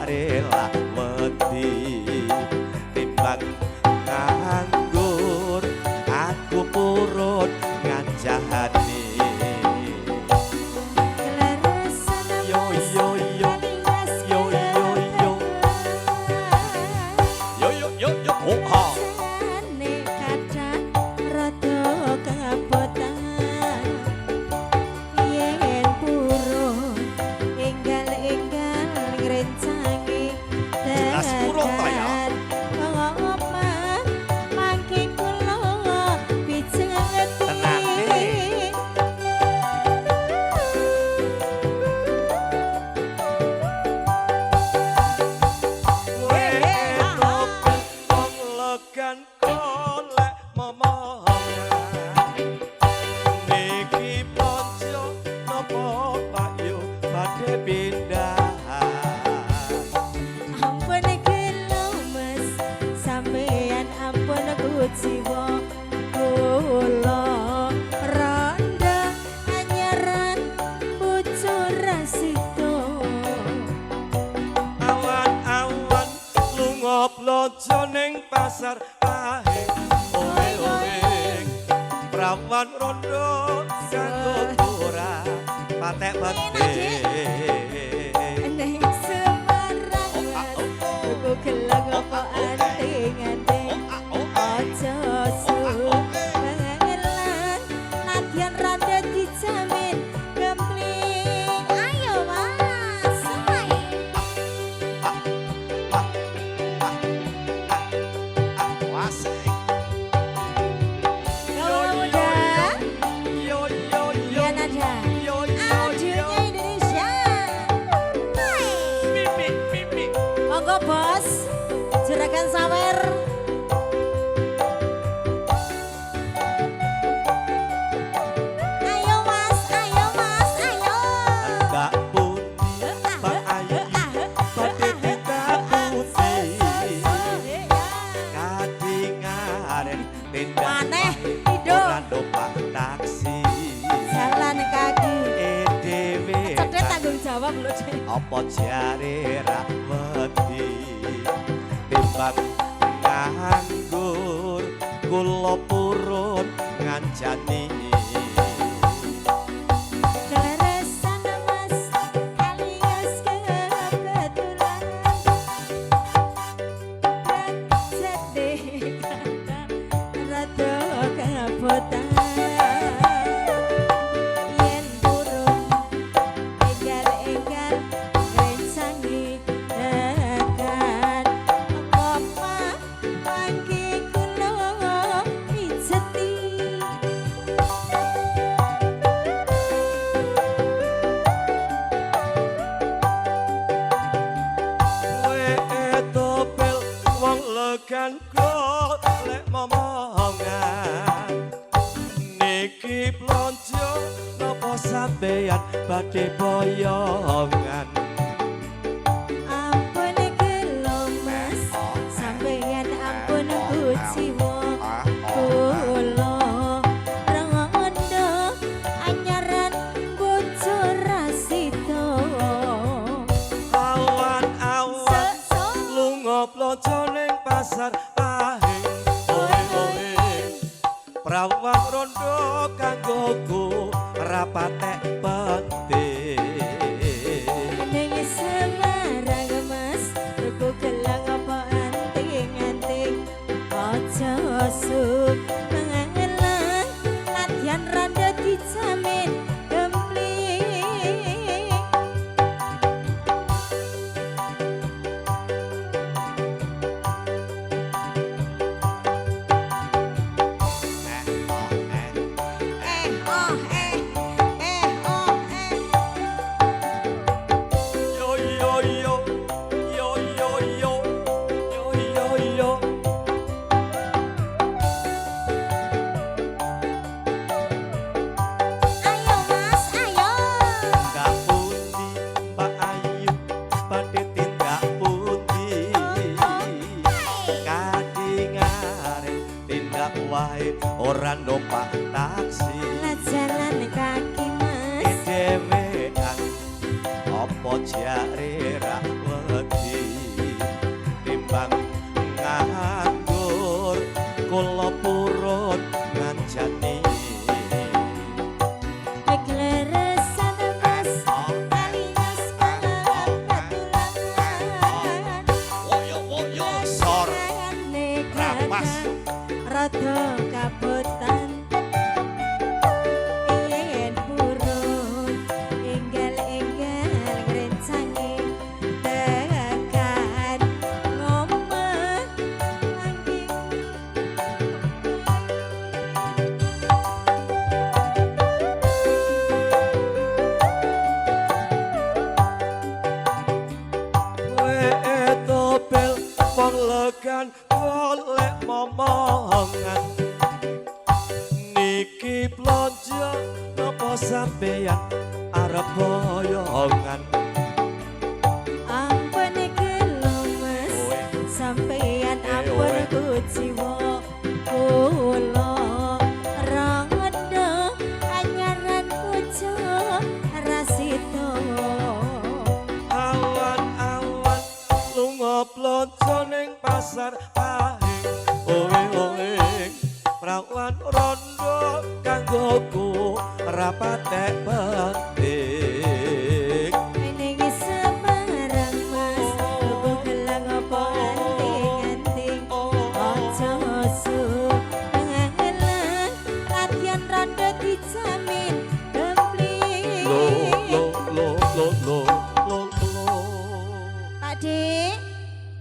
jare lak wedi timbang nganggur aku purun ngancani. Yo yo yo yo yo yo yo yo yo yo oh ha. Jelas purun ta ya. Tenane. Wedok wong legan golek momongan. Niki ponco napa Pak Yu badhe pindahan. Ampun gelo Mas, sampeyan ampun kuciwa kula rondo anyaran bojo ra sida. Awan-awan lunga blonjo ning pasar Pahing. Oe oe prawan rondo kanggo ora patek penting. Ning Semarang Mas, tuku gelang apa anting-anting. Aja sumengelan, nadyan rada dijamin gempling. Ayo Mas, ayo. Wasik. Kaula muda, Yo yo yo Dian ada. yo yo yo. Audionya Indonesia. Hai. Mimi mimi. Monggo bos, juragan sawer. Ayo Mas, ayo Mas, ayo. Mbak Putih, Mbak Ayu, badhe tindak putih. Kadingaren tindak Maneh, wae, Ido. ora numpak taksi. Jalan kaki. Dhewe Cedek tanggung jawab lho, Cek. apa jare ra wedi timbang nganggur kula purun ngancani. Keleresan Mas, alias kebetulan. Jadi rada kabotan. Yen purun enggal-enggal ngrencangi tekan. Apa mangke kula pijeti. Wedopel wong legan golek momongan. Niki blonjo napa sampeyan badhe boyongan. Ampun gelo Mas, sampeyan ampun kuciwa kula rondo anyaran bojo ra sida. Awan-awan lunga blonjo ning pasar Pahing. Oe oe prawan rondo kanggo ku ra patek penting. Ning Semarang Mas, tuku gelang apa anting-anting. Aja sumengelan, nadyan rada dijamin gempling. Eh oh eh. Eh oh eh, eh oh eh. Yo yo yo yo yo yo yo yo yo. Ayo Mas, ayo. Mbak Putih, Mbak Ayu, badhe tindak pundi. Kadingaren tindak wae ora numpak taksi. Lah jalan kaki Mas. Dhewean apa jare ra wedi. Pas. Rada kabotan yen purun enggal-enggal ngrencange tekan ngomah angin. Kowe topel wong legan golek momongan. Niki blonjo napa sampeyan arep boyongan? Ampun gelo, Mas. Oe. Sampeyan Eh, ampun oe. kuciwa kula rada anyaran bojo rasito. Awan-awan lunga blonjo ning pasar Pahing. Oe oe, prawan rondo kanggoku ra patek penting. Ning Semarang, Mas, tuku gelang apa anting-anting. Aja suengelan latihan rondo dijamin gempling. Lo lo lo lo lo lo lo. Pak Dik.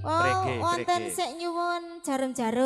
Oh, Preke, wonten preke. sik nyuwun jarum-jarum.